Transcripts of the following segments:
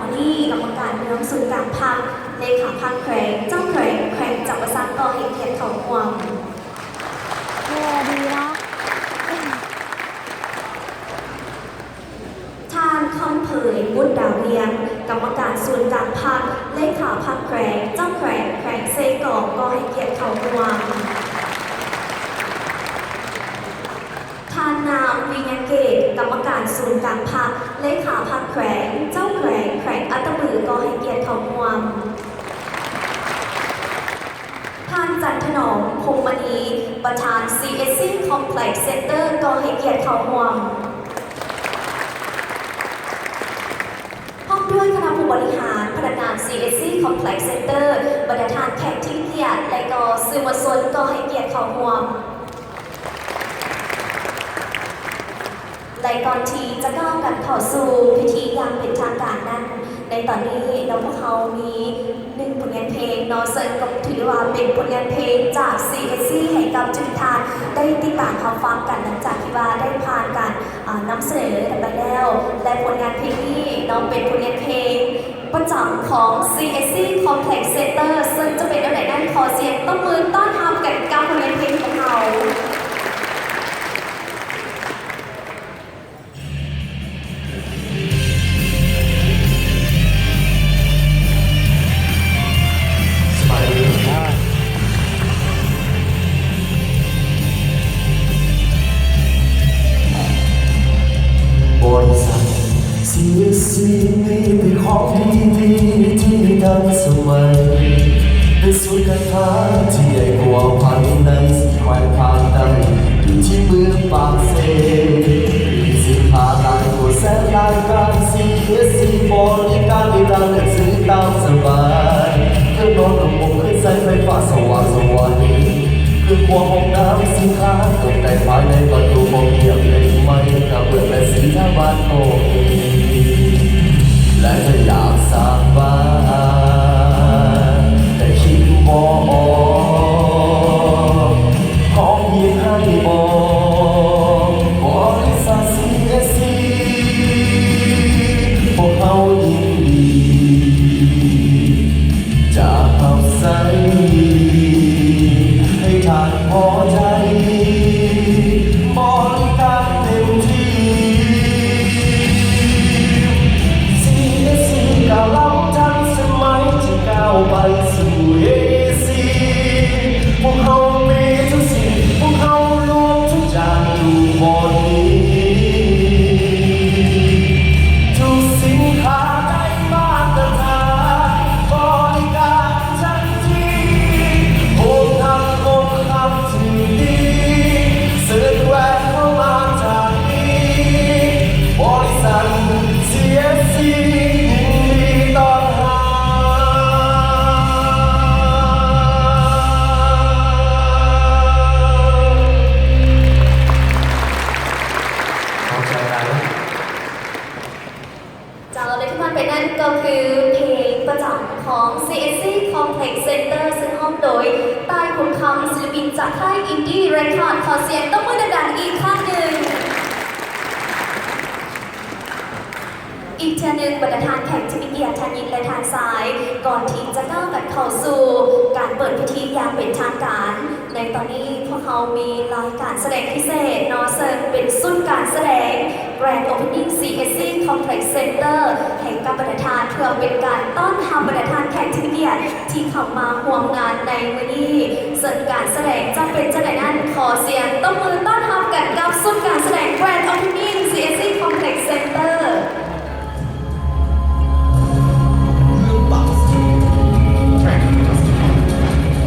ມື້ນີ້ກຳມະການເມືອງສູນກາງພັກ, ເລຂາພັກແຂວງ, ເຈົ້າແຂວງແຂວງຈຳປາສັກກໍໃຫ້ກຽດເຂົ້າຮ່ວມ. ເອີ ດີເນາະ. ທ່ານຄຳເຜີຍ ບຸດດາວຽງ, ກຳມະການສູນກາງພັກ, ເລຂາພັກແຂວງ, ເຈົ້າແຂວງແຂວງເຊກອງ ກໍໃຫ້ກຽດເຂົ້າຮ່ວມ. ທ່ານ ນາງ ວິຍະເກດ, ກຳມະການສູນກາງພັກ, ເລຂາພັກແຂວງ, ເຈົ້າແຂວງແຂວງອັດຕະປື ກໍໃຫ້ກຽດເຂົ້າຮ່ວມ. ທ່ານ ຈັນຖະໜອມ ພົມມະນີ, ປະທານ ຊີເອສຊີ Complex Center ກໍໃຫ້ກຽດເຂົ້າຮ່ວມ. ພ້ອມດ້ວຍຄະນະຜູ້ບໍລິຫານ, ພະນັກງານ ຊີເອສຊີ Complex Center, ບັນດາທ່ານແຂກທີ່ມີກຽດ ແລະ ກໍສື່ມວນຊົນກໍໃຫ້ກຽດເຂົ້າຮ່ວມ. ແລະ ກ່ອນທີ່ຈະກ້າວກັນເຂົ້າສູ່ພິທີຢ່າງເປັນທາງການນັ້ນ, ໃນຕອນນີ້ເນາະ ພວກເຮົາມີໜຶ່ງຜົນງານເພງເນາະ, ເຊິ່ງກໍຖືໄດ້ວ່າເປັນຜົນງານເພງຈາກ ຊີເອສຊີ ໃຫ້ກັບທຸກທ່ານໄດ້ຕິດຕາມຮັບຟັງກັນ ຫຼັງຈາກທີ່ວ່າໄດ້ຜ່ານການ ອາ ນຳສະເໜີກັນໄປແລ້ວ ແລະ ຜົນງານເພງນີ້ເນາະ ເປັນຜົນງານເພງປະຈຳຂອງ ຊີເອສຊີ Complex Center ເຊິ່ງຈະເປັນແນວໃດນັ້ນ ຂໍສຽງຕົບມືຕ້ອນຮັບກັນກັບຜົນງານເພງຂອງເຮົາ. ສະບາຍດີ. ບໍລິສັດ ຊີເອສຊີ ມີແຕ່ຂອງດີໆ ທີ່ທັນສະໄໝ ເປັນສູນການຄ້າທີ່ໃຫຍ່ກວ່າພາຍໃນແຂວງພາກໃຕ້ ຢູ່ທີ່ເມືອງປາກເຊ. ມີສິນຄ້າຫຼາຍກວ່າແສນລາຍການ ຊີເອສຊີ ບໍລິການໃຫ້ທ່ານເລືອກຊື້ຕາມສະບາຍ. ເຄື່ອງນອນນຸ່ມນຸ່ມ ເຄື່ອງໃຊ້ໄຟຟ້າສະຫວ່າງສະຫວາຍ, ເຄື່ອງຄົວຫ້ອງນ້ຳ, ສິນຄ້າຕົກແຕ່ງພາຍໃນປະຕູຫ້ອງ ກຽມເຫຼັກໄມ້ ກະເບື້ອງ ແລະ ສີທາບານກໍມີ. ແລະ ຖ້າຢາກສ້າງບ້ານ ແຕ່ຄິດບໍ່ອອກ ພ້ອມເຮັດໃຫ້ບໍ່? ບໍລິສັດ ຊີເອສຊີ ພວກເຮົາຍິນດີຈະຮັບໃຊ້ ໃຫ້ທ່ານພໍໃຈ ບໍລິການເຕັມທີ່. ຊີເອສຊີ ກ້າວລ້ຳທັນສະໄໝ ຈະກ້າວໄປສູ່ເອເຊຍ. ພວກເຮົາມີທຸກສິ່ງ ພວກເຮົາລວມທຸກຢ່າງຢູ່ບ່ອນນີ້. ທຸກສິນຄ້າໄດ້ມາດຕະຖານ ບໍລິການທັນທີ ໂຮງງານຄົງຄຳທີ່ດີ ເຊີນແວ່ນເຂົ້າມາທາງນີ້ ບໍລິສັດ ຊີເອສຊີ ຍິນດີຕ້ອນຮັບ. ຂອບໃຈຫຼາຍ. ເຈົ້າ ແລະ ທີ່ຜ່ານໄປນັ້ນກໍຄືເພງປະຈຳຂອງ ຊີເອສຊີ Complex Center ເຊິ່ງຮ້ອງໂດຍ ຕ່າຍ ຄຸນຄຳ ສິນລະປິນຈາກຄ້າຍ Indie Record. ຂໍສຽງຕົບມືດັງໆອີກຄັ້ງໜຶ່ງ. ອີກເທື່ອໜຶ່ງ ບັນດາທ່ານແຂກທີ່ມີກຽດ ທ່ານຍິງ ແລະ ທ່ານຊາຍ, ກ່ອນທີ່ຈະກ້າວກັນເຂົ້າສູ່ການເປີດພິທີຢ່າງເປັນທາງການ, ໃນຕອນນີ້ພວກເຮົາມີລາຍການສະແດງພິເສດເນາະ, ເຊິ່ງເປັນຊຸດການສະແດງ Grand Opening ຊີເອສຊີ Complex Center ໃຫ້ກັບບັນດາທ່ານ ເພື່ອເປັນການຕ້ອນຮັບບັນດາທ່ານແຂກທີ່ມີກຽດ ທີ່ເຂົ້າມາຮ່ວມງານໃນມື້ນີ້. ເຊິ່ງການສະແດງຈະເປັນຈັ່ງໃດນັ້ນ, ຂໍສຽງຕົບມືຕ້ອນຮັບກັນກັບຊຸດການສະແດງ Grand Opening ຊີເອສຊີ Complex Center. ເມືອງປາກເຊ Tracking Festival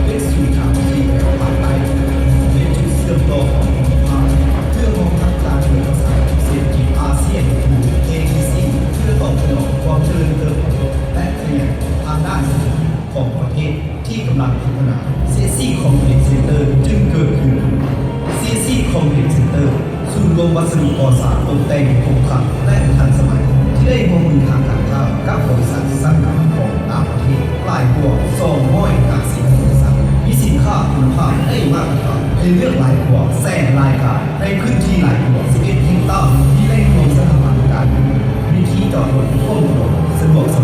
ເປັນສູນກາງທີ່ແຂວງພາກໃຕ້ ເປັນຈຸດເຊື່ອມຕໍ່ຂອງພູມພາກ ເພື່ອຮອງຮັບການເດີນທາງສາຍເສດຖະກິດອາຊຽນ ຫຼື ເອດີຊີ ເພື່ອຕອບສະໜອງຄວາມຈະເລີນເຕີບໂຕ ແລະ ຂະຫຍາຍທາງດ້ານເສດຖະກິດຂອງປະເທດທີ່ກຳລັງພັດທະນາ. ຊີເອສຊີ Complex Center ຈຶ່ງເກີດຂຶ້ນ. ຊີເອສຊີ Complex Center ສູນລວມວັດສະດຸກໍ່ສ້າງຕົກແຕ່ງຄົງຄັນ ແລະ ທັນສະໄໝ ທີ່ໄດ້ຮ່ວມມືທາງການຄ້າກັບບໍລິສັດຊັ້ນນຳຂອງຕ່າງປະເທດຫຼາຍກວ່າສອງຮ້ອຍຫ້າສິບບໍລິສັດ, ມີສິນຄ້າຄຸນນະພາບໄດ້ມາດຕະຖານໃຫ້ເລືອກຫຼາຍກວ່າແສນລາຍການ ໃນພື້ນທີ່ຫຼາຍກວ່າສິບເອັດເຮັກຕາ ມີແຫຼ່ງລວມສະຖາບັນການເງິນ, ມີທີ່ຈອດລົດຮ່ວມຖະໜົນສະດວກສະ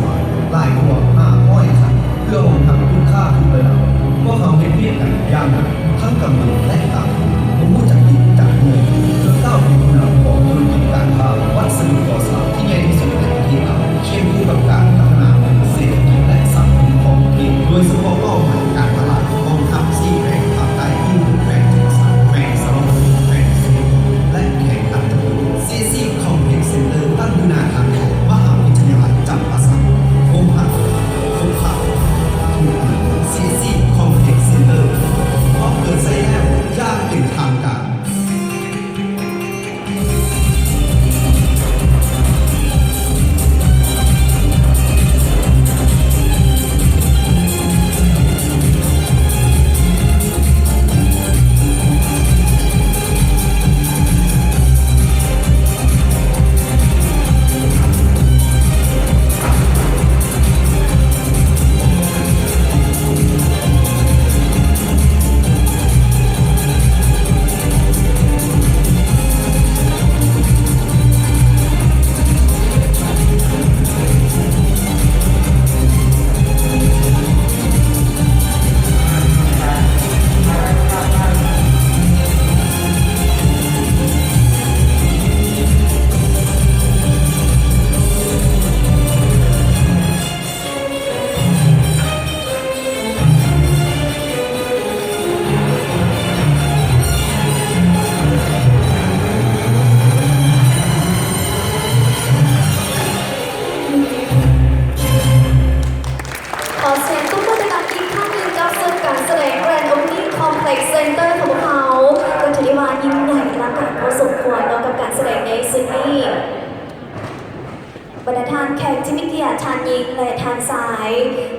ບັນດາທ່ານແຂກທີ່ມີກຽດ ທ່ານຍິງ ແລະ ທ່ານຊາຍ,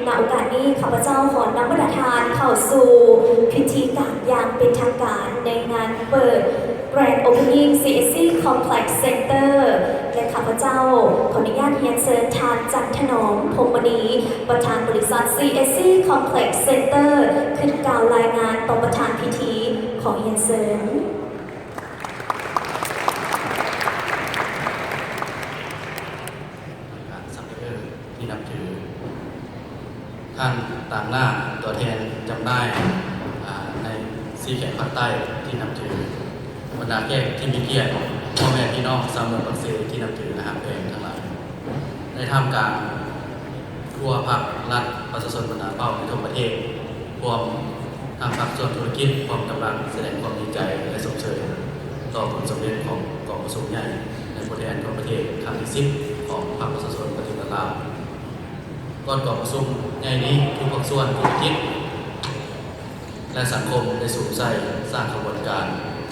ນະໂອກາດນີ້ ຂ້າພະເຈົ້າຂໍນຳບັນດາທ່ານເຂົ້າສູ່ພິທີການຢ່າງເປັນທາງການໃນງານເປີດ Grand Opening ຊີເອສຊີ Complex Center ແລະ ຂ້າພະເຈົ້າຂໍອະນຸຍາດຮຽນເຊີນທ່ານ ຈັນຖະໜອມ ພົມມະນີ ປະທານບໍລິສັດ ຊີເອສຊີ Complex Center ຂຶ້ນກ່າວລາຍງານຕໍ່ປະທານພິທີ. ຂໍຮຽນເຊີນ. ທ່ານຊັບພລາຍເອີທີ່ນັບຖື, ທ່ານຕາງໜ້າຕົວແທນຈຳໜ່າຍ ອາ ໃນສີ່ແຂວງພາກໃຕ້ທີ່ນັບຖື, ບັນດາແຂກທີ່ມີກຽດ, ພໍ່ແມ່ພີ່ນ້ອງຊາວເມືອງປາກເຊທີ່ນັບຖື ແລະ ຮັກແພງທັງຫຼາຍ, ໃນທ່າມກາງທົ່ວພັກລັດ ປະຊາຊົນບັນດາເຜົ່າໃນທົ່ວປະເທດ, ພວມທັງພາກສ່ວນທຸລະກິດ ພ້ອມກຳລັງສະແດງຄວາມດີໃຈ ແລະ ຊົມເຊີຍຕໍ່ຜົນສຳເລັດຂອງກອງປະຊຸມໃຫຍ່ໃນຜູ້ແທນທົ່ວປະເທດຄັ້ງທີສິບ ຂອງພັກປະຊາຊົນປະຕິວັດລາວ. ກ່ອນກອງປະຊຸມໃຫຍ່ນີ້, ທຸກພາກສ່ວນທຸລະກິດ ແລະ ສັງຄົມໄດ້ສຸມໃສ່ສ້າງຂະບວນການ,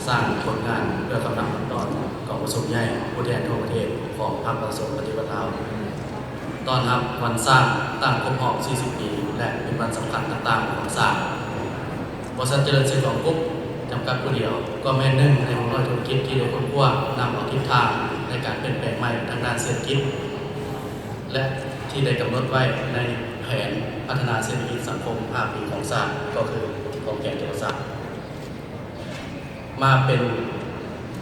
ສ້າງຜົນງານເພື່ອກຳລັງຕ້ອນກອງປະຊຸມໃຫຍ່ຜູ້ແທນທົ່ວປະເທດຂອງພັກປະຊາຊົນປະຕິວັດລາວ ຕ້ອນຮັບວັນຊ້າງຕັ້ງຄົບຮອບສີ່ສິບປີ ແລະ ເປັນວັນສຳຄັນຕ່າງໆຂອງຊາດ. ບໍລິສັດຈະເລີນເຊກອງກຣຸບ ຈຳກັດຜູ້ດຽວ ກໍແມ່ນໜຶ່ງໃນຫົວໜ່ວຍທຸລະກິດທີ່ໄດ້ຄົ້ນຄວ້ານຳເອົາທິດທາງໃນການປ່ຽນແປງໃໝ່ທາງດ້ານເສດຖະກິດ ແລະ ທີ່ໄດ້ກຳນົດໄວ້ໃນແຜນພັດທະນາເສດຖະກິດສັງຄົມຫ້າປີຂອງຊາດ ກໍຄືຂອງແຂວງຈຳປາສັກ ມາເປັນ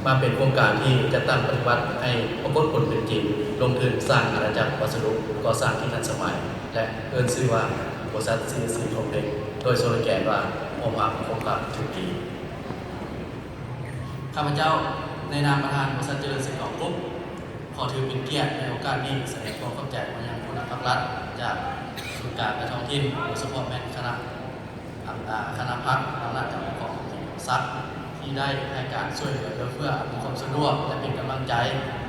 ມາເປັນໂຄງການທີ່ຈັດຕັ້ງປະຕິບັດໃຫ້ປາກົດຜົນເປັນຈິງ, ລົງທຶນສ້າງອານາຈັກວັດສະດຸກໍ່ສ້າງທີ່ທັນສະໄໝ ແລະ ເອີ້ນຊື່ວ່າບໍລິສັດ ຊີເອສຊີ Complex ໂດຍສະໂລແກນວ່າ ຮ່ວມຮັກຮ່ວມພັກທຸກປີ. ຂ້າພະເຈົ້າໃນນາມປະທານບໍລິສັດຈະເລີນເຊກອງກຣຸບ ຂໍຖືເປັນກຽດໃນໂອກາດນີ້ສະແດງຄວາມຂອບໃຈມາຍັງຜູ້ນຳພັກລັດຈາກສູນກາງ ແລະ ທ້ອງຖິ່ນ, ໂດຍສະເພາະແມ່ນຄະນະ ອຳ ອາ ຄະນະພັກອຳນາດການປົກຄອງຂອງແຂວງຈຳປາສັກ ທີ່ໄດ້ໃຫ້ການຊ່ວຍເຫຼືອເອື້ອເຟື້ອອຳນວຍຄວາມສະດວກ ແລະ ເປັນກຳລັງໃຈ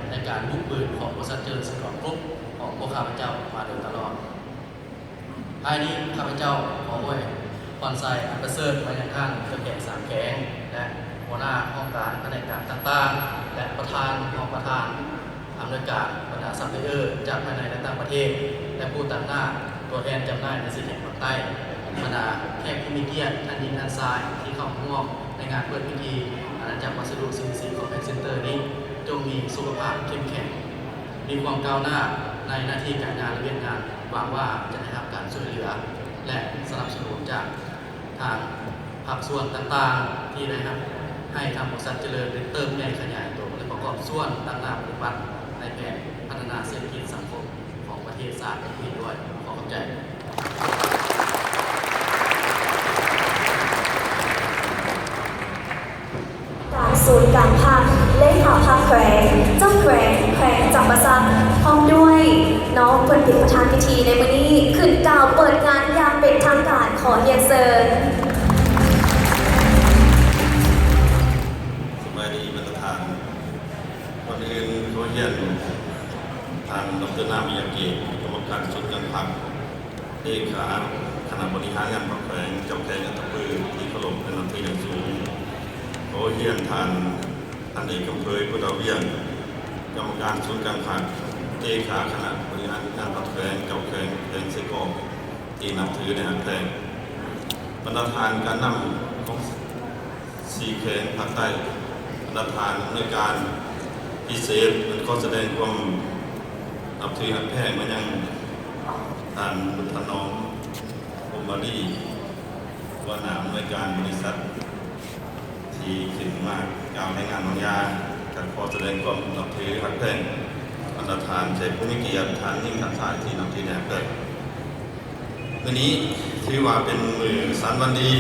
ໃນການບຸກບືນຂອງບໍລິສັດຈະເລີນເຊກອງກຣຸບຂອງພວກຂ້າພະເຈົ້າມາໂດຍຕະຫຼອດ. ທ້າຍນີ້ ຂ້າພະເຈົ້າຂໍອວຍພອນໄຊອັນປະເສີດມາຍັງທ່ານເຈົ້າແຂວງສາມແຂວງ ແລະ ຫົວໜ້າຫ້ອງການພະແນກການຕ່າງໆ ແລະ ປະທານ, ຮອງປະທານ, ອຳນວຍການ, ບັນດາຊັບພລາຍເອີຈາກພາຍໃນ ແລະ ຕ່າງປະເທດ ແລະ ຜູ້ຕາງໜ້າຕົວແທນຈຳໜ່າຍໃນສີ່ແຂວງພາກໃຕ້, ບັນດາແຂກທີ່ມີກຽດ ທ່ານຍິງທ່ານຊາຍທີ່ເຂົ້າຮ່ວມໃນງານເປີດພິທີອານາຈັກວັດສະດຸ ຊີເອສຊີ Complex Center ນີ້, ຈົ່ງມີສຸຂະພາບເຂັ້ມແຂງ, ມີຄວາມກ້າວໜ້າໃນໜ້າທີ່ການງານ ແລະ ວຽກງານ, ຫວັງວ່າຈະໄດ້ຮັບການຊ່ວຍເຫຼືອ ແລະ ສະໜັບສະໜູນຈາກ ທາງພາກສ່ວນຕ່າງໆທີ່ໄດ້ຮັບ ໃຫ້ທາງບໍລິສັດຈະເລີນໄດ້ເຕີບໃຫຍ່ຂະຫຍາຍໂຕ ແລະ ປະກອບສ່ວນຕັ້ງໜ້າປະຕິບັດໃນແຜນພັດທະນາເສດຖະກິດສັງຄົມຂອງປະເທດຊາດອີກດ້ວຍ. ຂໍຂອບໃຈ. ກາງສູນກາງພັກ, ເລຂາພັກແຂວງ, ເຈົ້າແຂວງແຂວງຈຳປາສັກ ພ້ອມດ້ວຍເນາະ ເພິ່ນເປັນປະທານພິທີໃນມື້ນີ້ ຂຶ້ນກ່າວເປີດງານຢ່າງເປັນທາງການ. ຂໍຮຽນເຊີນ. ສະບາຍດີບັນດາທ່ານ. ກ່ອນອື່ນຂໍຮຽນທ່ານ ດອກເຕີ ນາມ ວິຍະເກດ ກຳມະການສູນກາງພັກ ເລຂາຄະນະບໍລິຫານງານພັກແຂວງ ເຈົ້າແຂວງອັດຕະປື ທີ່ເຄົາລົບ ແລະ ນັບຖືຢ່າງສູງ. ຂໍຮຽນທ່ານ ພັນເອກ ກຳເຜີຍ ໂພດາວຽງ ກຳມະການສູນກາງພັກ ເລຂາຄະນະບໍລິຫານງານພັກແຂວງ ເຈົ້າແຂວງແຂວງເຊກອງ ທີ່ນັບຖື ແລະ ຮັກແພງ. ບັນດາທ່ານການນຳຂອງ ສີ່ແຂວງພາກໃຕ້, ບັນດາທ່ານອຳນວຍການພິເສດ ແລະ ຂໍສະແດງຄວາມນັບຖືຮັກແພງມາຍັງທ່ານ ບຸນຖະໜອມ ພົມມະລີ ຫົວໜ້າອຳນວຍການບໍລິສັດ ທີ່ຂຶ້ນມາກ່າວໃນງານບາງຢ່າງ, ກໍຂໍສະແດງຄວາມນັບຖືຮັກແພງ ບັນດາທ່ານແຂກຜູ້ມີກຽດ, ທ່ານຍິງທ່ານຊາຍທີ່ນັບຖືແດ່ເດີ. ມື້ນີ້ຖືວ່າເປັນມື້ສັນວັນດີ,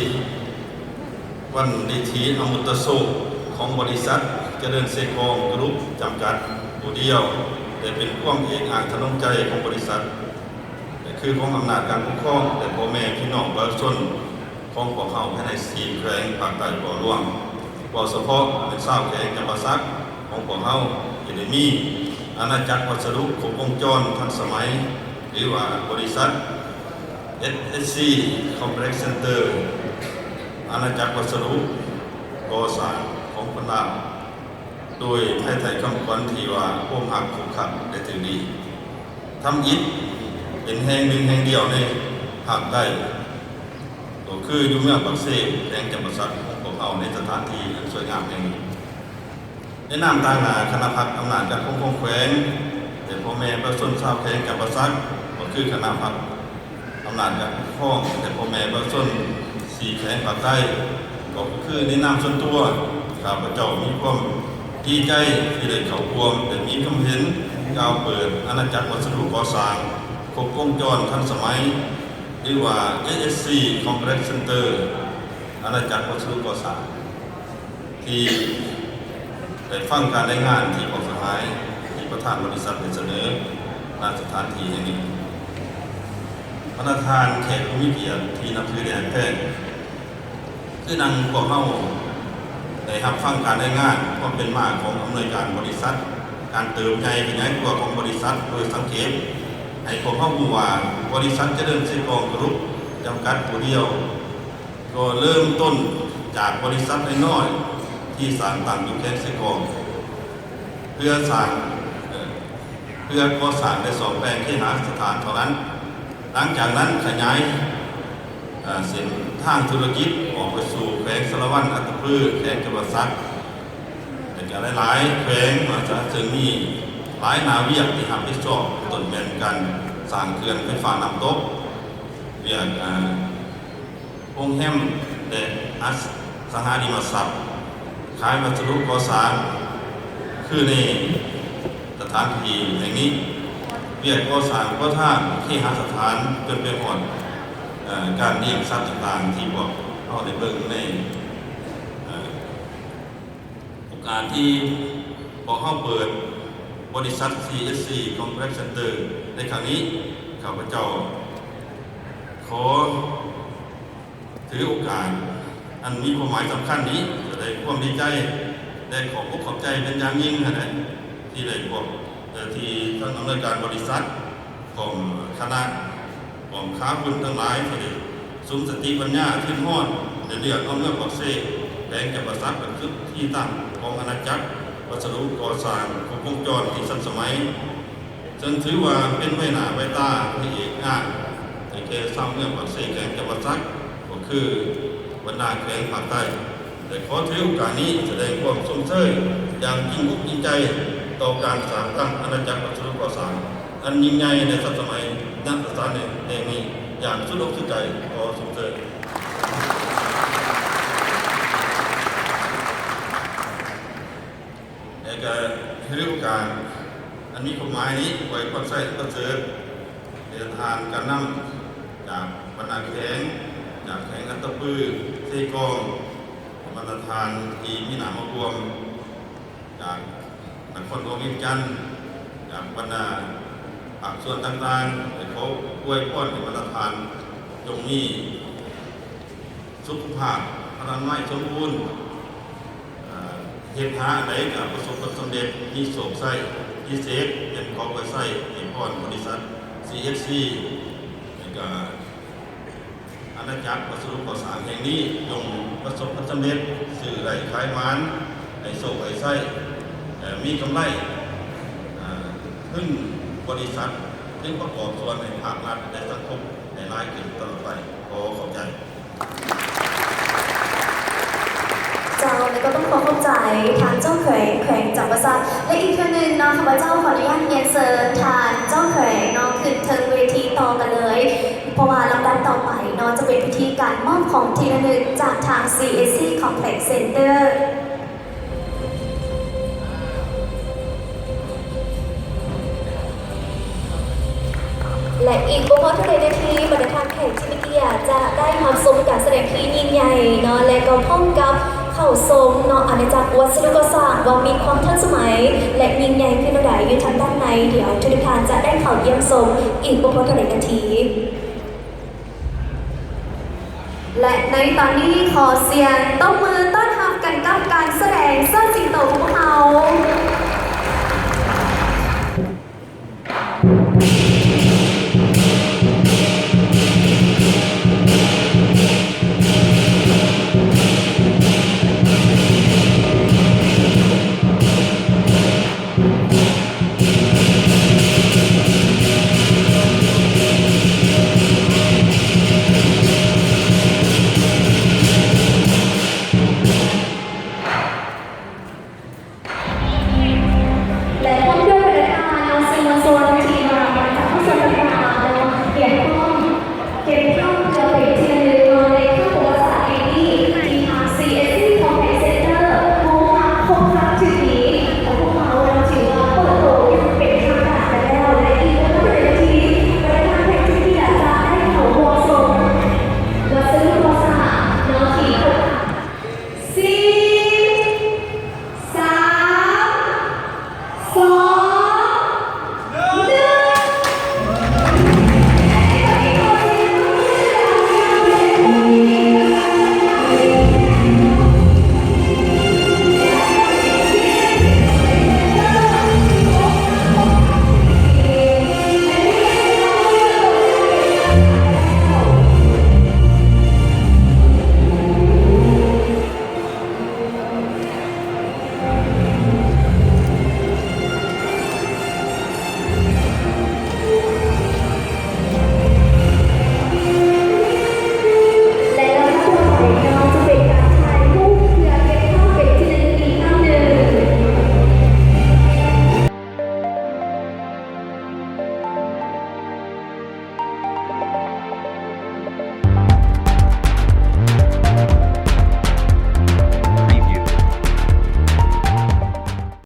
ວັນດິຖີອະມຸດຕະໂຊກຂອງບໍລິສັດຈະເລີນເຊກອງກຣຸບຈຳກັດຜູ້ດຽວ ແລະ ເປັນຄວາມເອກອາກທະນົງໃຈຂອງບໍລິສັດ ແລະ ຄືຂອງອຳນາດການປົກຄອງ ແລະ ພໍ່ແມ່ພີ່ນ້ອງປະຊາຊົນຂອງພວກເຮົາພາຍໃນສີ່ແຂວງພາກໃຕ້ເຂົ້າຮ່ວມ. ເວົ້າສະເພາະແມ່ນຊາວແຂວງຈຳປາສັກຂອງພວກເຮົາ ທີ່ໄດ້ມີອານາຈັກວັດສະດຸຄົບວົງຈອນທັນສະໄໝ ຫຼືວ່າບໍລິສັດ ເອສເອສຊີ Complex Center ອານາຈັກວັດສະດຸກໍ່ສ້າງຂອງຄົນລາວ. ໂດຍພາຍໃຕ້ຄຳຂວັນທີ່ວ່າ ໂຮມຮັກຄົບຄັກ ແລະ ຖືກດີ. ທຳອິດເປັນແຫ່ງໜຶ່ງແຫ່ງດຽວໃນພາກໃຕ້ ກໍຄືຢູ່ເມືອງປາກເຊ ແຂວງຈຳປາສັກຂອງພວກເຮົາ ໃນສະຖານທີ່ອັນສວຍງາມແຫ່ງນີ້. ໃນນາມຕາງໜ້າຄະນະພັກອຳນາດການປົກຄອງຂອງແຂວງ ແລະ ພໍ່ແມ່ປະຊາຊົນຊາວແຂວງຈຳປາສັກ ກໍຄືຄະນະພັກອຳນາດການປົກຄອງ ແລະ ພໍ່ແມ່ປະຊາຊົນສີ່ແຂວງພາກໃຕ້ ກໍຄືໃນນາມສ່ວນຕົວ ຂ້າພະເຈົ້າມີຄວາມດີໃຈທີ່ໄດ້ເຂົ້າຮ່ວມ ແລະ ມີຄວາມເຫັນກ່າວເປີດອານາຈັກວັດສະດຸກໍ່ສ້າງຄົບວົງຈອນທັນສະໄໝ ຫຼືວ່າ ເອເອສຊີ Complex Center ອານາຈັກວັດສະດຸກໍ່ສ້າງ ທີ່ໄດ້ຟັງການລາຍງານທີ່ພວກສະຫາຍ ທີ່ປະທານບໍລິສັດໄດ້ສະເໜີ ນະສະຖານທີ່ແຫ່ງນີ້. ບັນດາທ່ານແຂກຜູ້ມີກຽດທີ່ນັບຖື ແລະ ຮັກແພງ, ຄືດັ່ງພວກເຮົາໄດ້ຮັບຟັງການລາຍງານຄວາມເປັນມາຂອງອຳນວຍການບໍລິສັດ, ການເຕີບໃຫຍ່ຂະຫຍາຍຕົວຂອງບໍລິສັດ, ໂດຍສັງເກດໃຫ້ພວກເຮົາຮູ້ວ່າ ບໍລິສັດຈະເລີນເຊກອງກະຣຸບ ຈຳກັດຜູ້ດຽວ ກໍເລີ່ມຕົ້ນຈາກບໍລິສັດນ້ອຍໆ ທີ່ສ້າງຕັ້ງຢູ່ແຂວງເຊກອງ ເພື່ອສ້າງ ເອີ ເພື່ອກໍ່ສ້າງ ແລະ ສ້ອມແປງເຄຫະສະຖານເທົ່ານັ້ນ. ຫຼັງຈາກນັ້ນຂະຫຍາຍ ເອີ ເສັ້ນທາງທຸລະກິດອອກໄປສູ່ແຂວງສາລະວັນ, ອັດຕະປື, ແຂວງຈຳປາສັກ ແລະ ກະຫຼາຍໆແຂວງ ເຊິ່ງມີຫຼາຍໜ້າວຽກທີ່ຮັບຜິດຊອບ ເປັນຕົ້ນແມ່ນການສ້າງເຂື່ອນໄຟຟ້ານ້ຳຕົກ, ວຽກ ໂຮງແຮມ ແລະ ອະສັງຫາລິມະຊັບ, ຂາຍວັດສະດຸກໍ່ສ້າງ ຄືໃນສະຖານທີ່ແຫ່ງນີ້, ວຽກກໍ່ສ້າງຂົວທາງເຄຫະສະຖານ ຈົນໄປຮອດ ເອີ ການລ້ຽງສັດຕ່າງໆ ທີ່ພວກເຮົາໄດ້ເບິ່ງໃນ ເອີ ໂອກາດທີ່ພວກເຮົາເປີດບໍລິສັດ ຊີເອສຊີ Complex Center ໃນຄັ້ງນີ້, ຂ້າພະເຈົ້າຂໍຖືໂອກາດອັນມີຄວາມໝາຍສຳຄັນນີ້ ສະແດງຄວາມດີໃຈ ແລະ ຂອບອົກຂອບໃຈເປັນຢ່າງຍິ່ງຫັ້ນແຫຼະ ທີ່ໄດ້ພວກ ເອີ ທີ່ທາງອຳນວຍການບໍລິສັດ ພ້ອມຄະນະ ພ້ອມຄ້າຮຸ້ນທັງຫຼາຍທີ່ໄດ້ສຸມສະຕິປັນຍາທຶນຮອນ ແລະ ເລືອກເອົາເມືອງປາກເຊ ແຂວງຈຳປາສັກ ເປັນຈຸດທີ່ຕັ້ງຂອງອານາຈັກວັດສະດຸກໍ່ສ້າງຄົບວົງຈອນທີ່ທັນສະໄໝ, ເຊິ່ງຖືວ່າເປັນໄວໜ້າໄວຕາພະເອກງານໃຫ້ແກ່ຊາວເມືອງປາກເຊ ແຂວງຈຳປາສັກ ກໍຄືບັນດາແຂວງພາກໃຕ້. ແລະ ຂໍຖືໂອກາດນີ້ສະແດງຄວາມຊົມເຊີຍຢ່າງຈິງອົກຈິງໃຈຕໍ່ການສ້າງຕັ້ງອານາຈັກວັດສະດຸກໍ່ສ້າງອັນຍິ່ງໃຫຍ່ແລະທັນສະໄໝ ນະສະຖານແຫ່ງນີ້ຢ່າງສຸດອົກສຸດໃຈ. ຂໍຊົມເຊີຍ. ແລະ ກະຖືໂອກາດອັນມີຄວາມໝາຍນີ້ ອວຍພອນໄຊອັນປະເສີດ ແລະ ທ່ານການນຳຈາກບັນດາແຂວງ, ຈາກແຂວງອັດຕະປື, ເຊກອງ, ບັນດາທ່ານທີ່ມີໜ້າມາຮ່ວມ ຈາກນະຄອນຫຼວງວຽງຈັນ, ຈາກບັນດາພາກສ່ວນຕ່າງໆ ແລະ ຂໍອວຍພອນໃຫ້ບັນດາທ່ານຈົ່ງມີສຸຂະພາບອະນາໄມສົມບູນ, ເຮັດຫາອັນໃດກໍປະສົບຜົນສຳເລັດ, ມີໂຊກໄຊພິເສດເປັນຂອງໄວ້ໃຊ້ໃຫ້ພອນບໍລິສັດ ຊີເອັດຊີ ແລະ ກະ ອານາຈັກວັດສະດຸກໍ່ສ້າງແຫ່ງນີ້ຈົ່ງປະສົບຜົນສຳເລັດ, ຊື້ໄດ້ຂາຍໝານ, ໃຫ້ໂຊກໃຫ້ໄຊ, ເອີ ມີກຳໄລ, ເອີ ເຖິງບໍລິສັດ, ເຖິງປະກອບສ່ວນໃຫ້ພາກລັດ ແລະ ສັງຄົມໃຫ້ຫຼາຍຂຶ້ນຕະຫຼອດໄປ. ຂໍຂອບໃຈ. ເຈົ້າ ແລ້ວກໍຕ້ອງຂໍຂອບໃຈທ່ານເຈົ້າແຂວງ ແຂວງຈຳປາສັກ ແລະ ອີກເທື່ອໜຶ່ງເນາະ ຂ້າພະເຈົ້າຂໍອະນຸຍາດຮຽນເຊີນທ່ານເຈົ້າແຂວງເນາະ ຂຶ້ນເທິງເວທີຕໍ່ກັນເລີຍ ເພາະວ່າລຳດັບຕໍ່ໄປເນາະ ຈະເປັນພິທີການມອບຂອງທີ່ລະນຶກຈາກທາງ ຊີເອັດຊີ Complex Center. ແລະ ອີກບໍ່ຮອດເທົ່າໃດນາທີ ບັນດາທ່ານແຂກທີ່ມີກຽດຈະໄດ້ຮັບຊົມການສະແດງທີ່ຍິ່ງໃຫຍ່ເນາະ ແລະ ກໍພ້ອມກັບເຂົ້າຊົມເນາະ ອານາຈັກວັດສະດຸກໍ່ສ້າງວ່າມີຄວາມທັນສະໄໝ ແລະ ຍິ່ງໃຫຍ່ຂຶ້ນແນວໃດຢູ່ທາງດ້ານໃນ. ດຽວທຸກໆທ່ານຈະໄດ້ເຂົ້າຢ້ຽມຊົມອີກບໍ່ຮອດເທົ່າໃດນາທີ. ແລະ ໃນຕອນນີ້ຂໍສຽງຕົບມືຕ້ອນຮັບກັນກັບການສະແດງເຊີດສິງໂຕຂອງພວກເຮົາ.